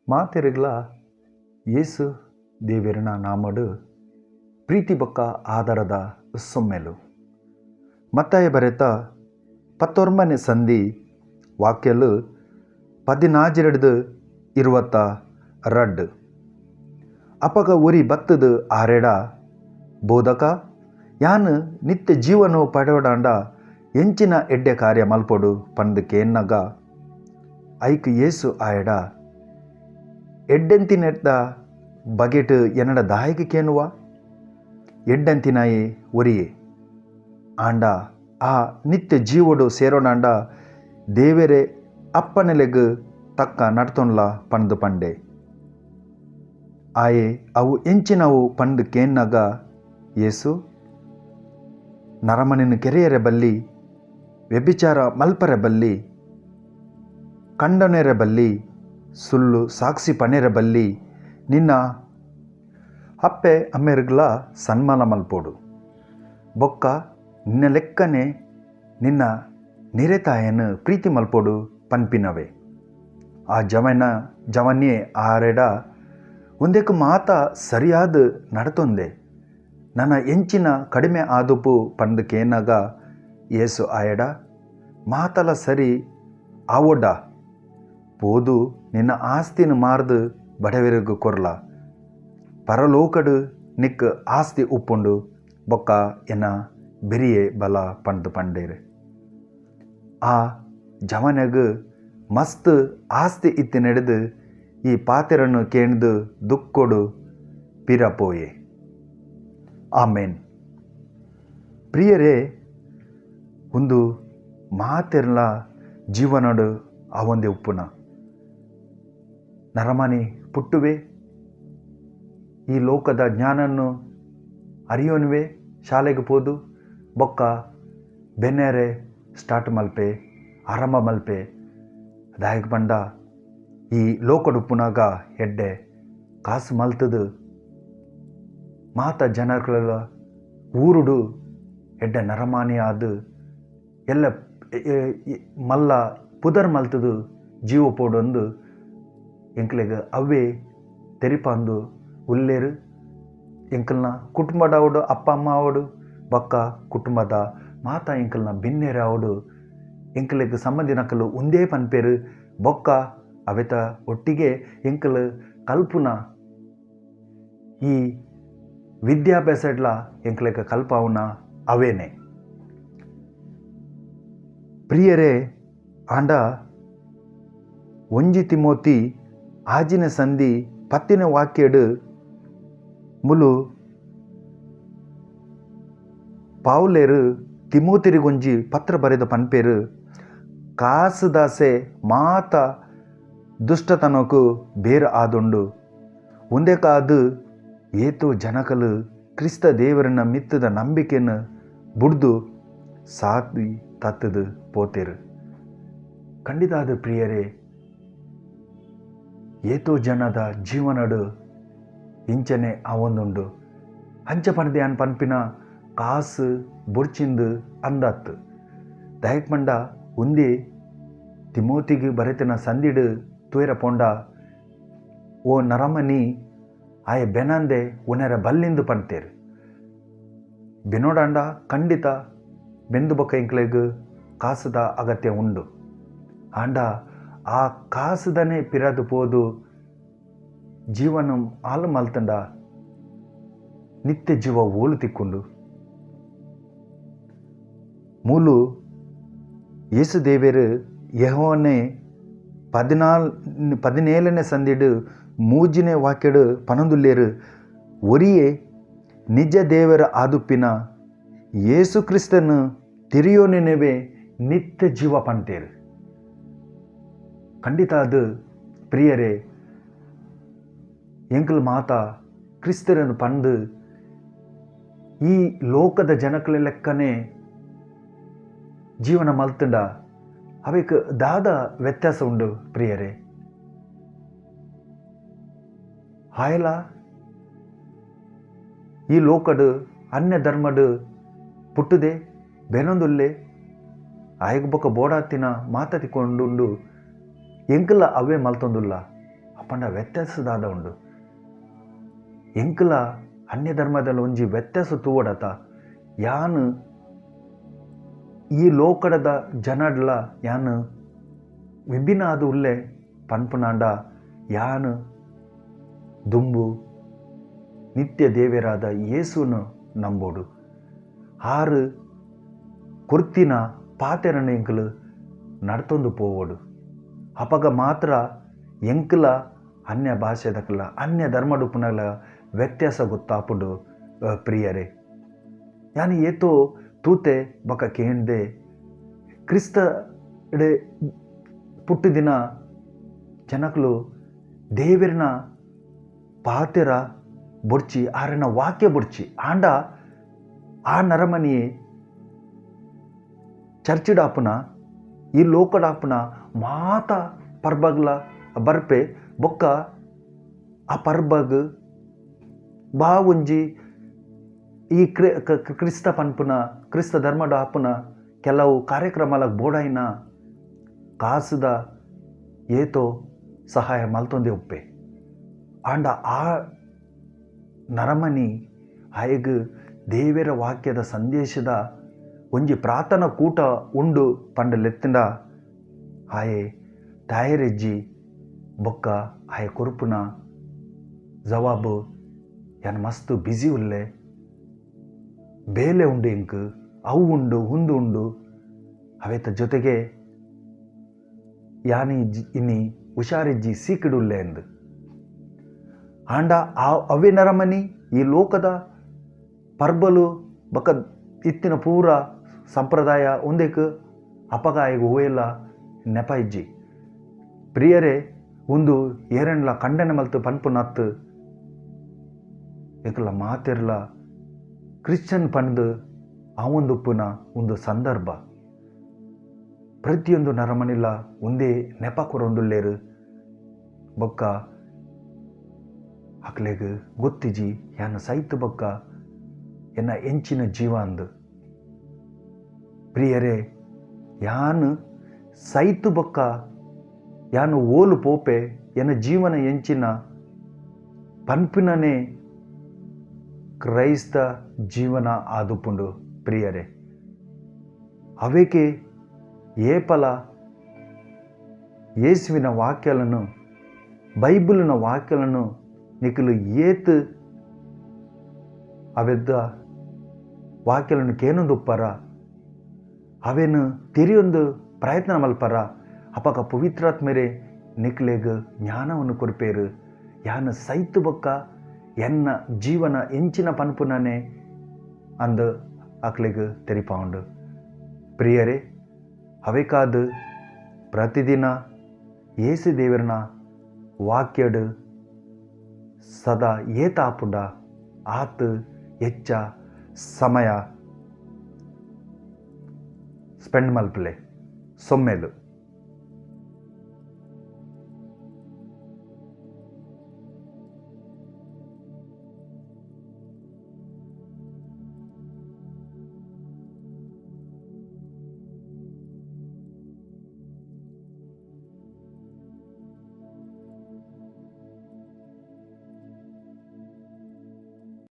ಮಾತೆರೆಗ್ಲ ಯೇಸು ದೇವೆರನ ನಾಮಡು ಪ್ರೀತಿ ಬೊಕ್ಕ ಆಧಾರದ ಸೊಮ್ಮೆಲು. ಮತ್ತಾಯ ಬರೆತ 19ನೇ ಸಂಧಿ ವಾಕ್ಯಲು 14-22. ಅಪಗ ಉರಿ ಬತ್ತದು ಆರೆಡ, ಬೋಧಕ, ಯಾನು ನಿತ್ಯ ಜೀವನ ಪಡೆಯೋಡಾಂಡ ಎಂಚಿನ ಎಡ್ಡೆ ಕಾರ್ಯ ಮಲ್ಪೊಡು ಪಂದು ಕೇನ್ನಗ, ಐಕ್ ಯೇಸು ಆಯಡ, ಎಡ್ಡೆಂತಿನೆಟ್ಟ ಬಗೆಟ್ ಎನ್ನಡ ದಾಯಿಗೆ ಕೇನುವ, ಎಡ್ಡೆಂತಿನಾಯೆ ಒರಿಯೆ ಆಂಡ ಆ ನಿತ್ಯ ಜೀವಡು ಸೇರೋಣಾಂಡ ದೇವೆರೆ ಅಪ್ಪನೆಲೆಗ್ ತಕ್ಕ ನಡ್ತೊನ್ಲ ಪಂದು ಪಂಡೆ. ಆಯೆ ಅವು ಎಂಚಿನವು ಪಂದು ಕೇನ್ನಾಗ ಯೇಸು, ನರಮನಿನ ಕೆರೆಯರೆ ಬಲ್ಲಿ, ವ್ಯಭಿಚಾರ ಮಲ್ಪರೆ ಬಲ್ಲಿ, ಕಂಡನೆರೆ ಬಲ್ಲಿ, ಸುಳ್ಳು ಸಾಕ್ಷಿ ಪಣೆರೆ ಬಲ್ಲಿ, ನಿನ್ನ ಅಪ್ಪೆ ಅಮ್ಮೆರ್ಗ್ಲ ಸನ್ಮಾನ ಮಲ್ಪೋಡು, ಬೊಕ್ಕ ನಿನ್ನ ಲೆಕ್ಕನೆ ನಿನ್ನ ನಿರೆತಾಯನು ಪ್ರೀತಿ ಮಲ್ಪೋಡು ಪನ್ಪಿನವೆ. ಆ ಜವನ್ಯೇ ಆರೆಡ, ಒಂದೇಕು ಮಾತ ಸರಿಯಾದ ನಡತೊಂದೆ, ನನ್ನ ಎಂಚಿನ ಕಡಿಮೆ ಆದುಪು ಪಂದು ಕೇನಾಗ ಯೇಸು ಆಯಡ, ಮಾತಲ ಸರಿ ಆವೋಡ, ಪೋದು ನಿನ್ನ ಆಸ್ತಿನ ಮಾರ್ದು ಬಡವರಿಗೂ ಕೊರ್ಲ, ಪರಲೋಕಡು ನಿಕ್ ಆಸ್ತಿ ಉಪ್ಪುಂಡು, ಬೊಕ್ಕ ಎನ್ನ ಬೆರಿಯೆ ಬಲ ಪಂದು ಪಂಡೇರು. ಆ ಜವನಗ್ ಮಸ್ತ್ ಆಸ್ತಿ ಇತ್ತಿ ನಡೆದು ಈ ಪಾತೆರನ್ನು ಕೇಂದು ದುಕ್ಕೊಡು ಪಿರಪೋಯೆ. ಆಮೇನ್. ಪ್ರಿಯರೇ, ಒಂದು ಮಾತೆರ್ಲ ಜೀವನಡು ಆ ಒಂದೇ ಉಪ್ಪುನ ನರಮನಿ ಪುಟ್ಟುವೆ, ಈ ಲೋಕದ ಜ್ಞಾನನ್ನು ಅರಿಯೋನುವೆ, ಶಾಲೆಗೆ ಪೋದು ಬೊಕ್ಕ ಬೆನ್ನೆರೆ ಸ್ಟಾರ್ಟ್ ಮಲ್ಪೆ, ಆರಂಭ ಮಲ್ಪೆ. ದಾಯಕ ಪಂಡ ಈ ಲೋಕಡುಪ್ಪುನಾಗ ಎಡ್ಡೆ ಕಾಸು ಮಲ್ತದು ಮಾತ ಜನಗಳೆಲ್ಲ ಊರುಡು ಎಡ್ಡೆ ನರಮಾನಿ ಆದು ಎಲ್ಲ ಮಲ್ಲ ಪುದರ್ ಮಲ್ತದು ಜೀವ ಪೋಡೊಂದು ಎಂಕ್ಲೆಗ್ ಅವೇ ತೆರಿಪಾಂದು ಉಲ್ಲೇರು. ಎಂಕಲ್ನ ಕುಟುಂಬದ ಅವಡು, ಅಪ್ಪ ಅಮ್ಮ ಅವಡು, ಬೊಕ್ಕ ಕುಟುಂಬದ ಮಾತ ಎಂಕಲ್ನ ಬಿನ್ನೆರ ಅವಡು, ಎಂಕಲೆಗ್ ಸಂಬಂಧಿನಕಲು ಒಂದೇ ಪನ್ಪೇರು. ಬೊಕ್ಕ ಅವೆತ ಒಟ್ಟಿಗೆ ಎಂಕಲು ಕಲ್ಪುನ ಈ ವಿದ್ಯಾಭ್ಯಾಸ ಎಡ್ಲ ಎಂಕಲೆಗ್ ಕಲ್ಪಾವುನ ಅವೇನೆ. ಪ್ರಿಯರೇ, ಆಂಡ 1 ತಿಮೋತಿ 6ನೇ ಸಂಧಿ 10ನೇ ವಾಕ್ಯಡು ಮುಲು ಪಾವುಲೇರು ತಿಮೋತಿರಿಗೊಂಜಿ ಪತ್ರ ಬರೆದ ಪನ್ಪೇರು, ಕಾಸುದಾಸೆ ಮಾತ ದುಷ್ಟತನಕ್ಕೂ ಬೇರು ಆದುಂಡು, ಒಂದೇ ಕಾದು ಏತೋ ಜನಕಲು ಕ್ರಿಸ್ತ ದೇವರನ್ನ ಮಿತ್ತದ ನಂಬಿಕೆಯನ್ನು ಬುಡ್ದು ಸಾತಿ ತತ್ತದು ಪೋತೇರು. ಖಂಡಿತ ಅದು ಪ್ರಿಯರೇ, ಏತೋ ಜನದ ಜೀವನಡು ಇಂಚನೆ ಆವೊಂದುಂಡು. ಅಂಚ ಪಣದೆ ಅನ್ ಪನ್ಪಿನ ಕಾಸು ಬೊಡ್ಚಿಂದು ಅಂದತ್ತು. ದಯಕ್ ಮಂಡ ಒಂದೇ ತಿಮೋತಿಗೆ ಬರೆತನ ಸಂದಿಡು ತೂಯರ ಪೋಂಡ, ಓ ನರಮನಿ ಆಯ ಬೆನಂದೆ ಉನೆರ ಬಲ್ಲಿಂದು ಪನ್ತೇರು. ಬೆನೋಡಾಂಡ ಖಂಡಿತ ಬೆಂದು ಬೊಕ್ಕ ಎಂಕ್ಲೆಗ್ ಕಾಸುದ ಅಗತ್ಯ ಉಂಡು. ಆಂಡ ಆ ಕಾಸುದನೆ ಪಿರದು ಪೋದು ಜೀವನ ಆಲು ಮಲ್ತಂಡ ನಿತ್ಯ ಜೀವ ಓಲು ತಿಕ್ಕೊಂಡು. ಮೂಲು ಯೇಸು ದೇವರು ಯೆಹೋವನೇ 17ನೇ ಸಂದಿಡು 3ನೇ ವಾಕ್ಯಡು ಪನೊಂದುಲ್ಲೇರು, ಒರಿಯೇ ನಿಜ ದೇವರ ಆದುಪ್ಪಿನ ಯೇಸು ಕ್ರಿಸ್ತನು ತಿರಿಯೋನೆನವೇ ನಿತ್ಯ ಜೀವ ಪಂತೇರು. ಖಂಡಿತ ಅದು ಪ್ರಿಯರೇ, ಎಂಕಲ್ ಮಾತಾ ಕ್ರಿಸ್ತರನ್ನು ಪಂದು ಈ ಲೋಕದ ಜನಕಲ ಲೆಕ್ಕನೆ ಜೀವನ ಮಲ್ತಂಡ ಅವೇಕ್ ದಾದ ವ್ಯತ್ಯಾಸ ಉಂಡು ಪ್ರಿಯರೇ. ಆಯಲ ಈ ಲೋಕಡು ಅನ್ಯ ಧರ್ಮಡು ಪುಟ್ಟುದೆ ಬೆನೊಂದುಲ್ಲೆ ಆಯಗ ಬೊಕ್ಕ ಬೋಡಾತಿನ ಮಾತಾತಿಕೊಂಡುಂಡು ಎಂಕಲ್ಲ ಅವೇ ಮಲ್ತೊಂದುಲ್ಲ. ಅಪ್ಪಂಡ ವ್ಯತ್ಯಾಸ ದಾದ ಉಂಡು. ಎಂಕಲ ಅನ್ಯ ಧರ್ಮದಲ್ಲಿ ಒಂಜಿ ವ್ಯತ್ಯಾಸ ತೂವಡತ, ಯಾನು ಈ ಲೋಕಡದ ಜನಡ್ಲ ಯಾನು ವಿಭಿನ್ನ ಆದ ಉಲ್ಲೆ ಪನ್ಪುನಾಂಡ ಯಾನು ದುಂಬು ನಿತ್ಯ ದೇವರಾದ ಯೇಸುನು ನಂಬೋಡು. ಆರು ಕೊರ್ತಿನ ಪಾತೆರನ ಎಂಕಲು ನಡ್ತೊಂದು ಪೋವೋಡು. ಅಪಗ ಮಾತ್ರ ಎಂಕಲ ಅನ್ಯ ಭಾಷೆದಕಲ ಅನ್ಯ ಧರ್ಮಡುಪುನಲ ವ್ಯತ್ಯಾಸ ಗೊತ್ತಾಪುಂಡು ಪ್ರಿಯರೇ. ಯಾನು ಏತೋ ತೂತೆ ಬೊಕ ಕೇಂದೆ ಕ್ರಿಸ್ತ ಎಡೆ ಪುಟ್ಟಿದಿನ ಜನಕಲು ದೇವರನ ಪಾತೆರ ಬೊಡ್ಚಿ, ಆರನ ವಾಕ್ಯ ಬೊಡ್ಚಿ. ಆಂಡ ಆ ನರಮನಿಯೇ ಚರ್ಚಿಡಾಪುನ ಈ ಲೋಕಡಾಪುನ ಮಾತ ಪರ್ಬಗ್ಲ ಬರ್ಪೆ ಬೊಕ್ಕ ಆ ಪರ್ಬಗ್ ಬಾ ಒಂಜಿ ಈ ಕ್ರಿಸ್ತ ಪನ್ಪುನ ಕ್ರಿಸ್ತ ಧರ್ಮದ ಆಪುನ ಕೆಲವು ಕಾರ್ಯಕ್ರಮಲ ಬೋಡಾಯಿನ ಕಾಸುದ ಏತೋ ಸಹಾಯ ಮಲ್ತೊಂದೇ ಉಪ್ಪೆ. ಆಂಡ ಆ ನರಮನಿ ಆಯಗ್ ದೇವರ ವಾಕ್ಯದ ಸಂದೇಶದ ಒಂಜಿ ಪ್ರಾರ್ಥನಾ ಕೂಟ ಉಂಡು ಪಂಡ ಲೆತ್ತಿಂಡ ಆಯೆ ತಾಯರೆಜ್ಜಿ ಬೊಕ್ಕ ಆಯೆ ಕೊರುಪುನ ಜವಾಬು ಯಾನ್ ಮಸ್ತ್ ಬಿಜಿ ಉಲ್ಲೆ, ಬೇಲೆ ಉಂಡು ಎಂಕ್, ಅವು ಉಂಡು ಉಂದು ಉಂಡು, ಅವೆತ ಜೊತೆಗೆ ಯಾನಿ ಇನ್ನಿ ಹುಷಾರಿಜ್ಜಿ ಸೀಕಿಡುಲ್ಲೆ ಎಂದು. ಆಂಡ ಆ ಅವೇ ನರಮನಿ ಈ ಲೋಕದ ಪರ್ಬಲು ಬೊಕ್ಕ ಇತ್ತಿನ ಪೂರ ಸಂಪ್ರದಾಯ ಒಂದೇಕ್ ಅಪಗ ಆಯಗ್ ಹೂವೆಲ್ಲ ನೆಪ ಇಜ್ಜಿ. ಪ್ರಿಯರೇ, ಒಂದು ಏರಣ್ಲ ಖಂಡನೆ ಮಲ್ತು ಪನ್ಪುನತ್ತು ಏಕಲ ಮಾತೆರ್ಲ ಕ್ರಿಶ್ಚಿಯನ್ ಪಂದು ಆವೊಂದುಪ್ಪುನ ಒಂದು ಸಂದರ್ಭ. ಪ್ರತಿಯೊಂದು ನರಮನಿಲ ಒಂದೇ ನೆಪ ಕೊರೊಂದುಲ್ಲೇರು ಬೊಕ್ಕ ಅಕ್ಲೆಗ್ ಗೊತ್ತಿಜಿ ಯಾನ ಸೈತು ಬೊಕ್ಕ ಎನ್ನ ಎಂಚಿನ ಜೀವ ಅಂದು. ಪ್ರಿಯರೇ, ಯಾನು ಸೈತು ಬೊಕ್ಕ ಯಾನು ಓಲು ಪೋಪೆ ಎನ್ನ ಜೀವನ ಎಂಚಿನ ಪನ್ಪಿನನೇ ಕ್ರೈಸ್ತ ಜೀವನ ಆದುಪುಂಡು. ಪ್ರಿಯರೇ, ಅವೇಕೆ ಏಪಲ ಯೇಸುವಿನ ವಾಕ್ಯలను ಬೈಬಲಿನ ವಾಕ್ಯలను ನಿಖಲು ಏತು ಅವೆದ್ದ ವಾಕ್ಯలను ಕೇನೊಂದುಪ್ಪರ ಅವೇನು ತೆರೆಯೊಂದು ಪ್ರಯತ್ನ ಮಲ್ಪರ ಅಪಕ ಪವಿತ್ರಾತ್ಮರೇ ನಿಕ್ಲೆಗ್ ಜ್ಞಾನವನ್ನು ಕೊರ್ಪೇರು. ಯಾನ ಸೈತು ಬೊಕ್ಕ ಎನ್ನ ಜೀವನ ಎಂಚಿನ ಪನ್ಪುನನೆ ಅಂದ ಅಕ್ಲೆಗ್ ತೆರಿಪಾವುಂಡು. ಪ್ರಿಯರೇ, ಅವೇಕಾದ ಪ್ರತಿದಿನ ಯೇಸು ದೇವರನ ವಾಕ್ಯಡು ಸದಾ ಏತಾಪುಂಡ ಆತು ಹೆಚ್ಚ ಸಮಯ ಸ್ಪೆಂಡ್ ಮಲ್ಪಲೆ ಸೊಮ್ಮೆಲು.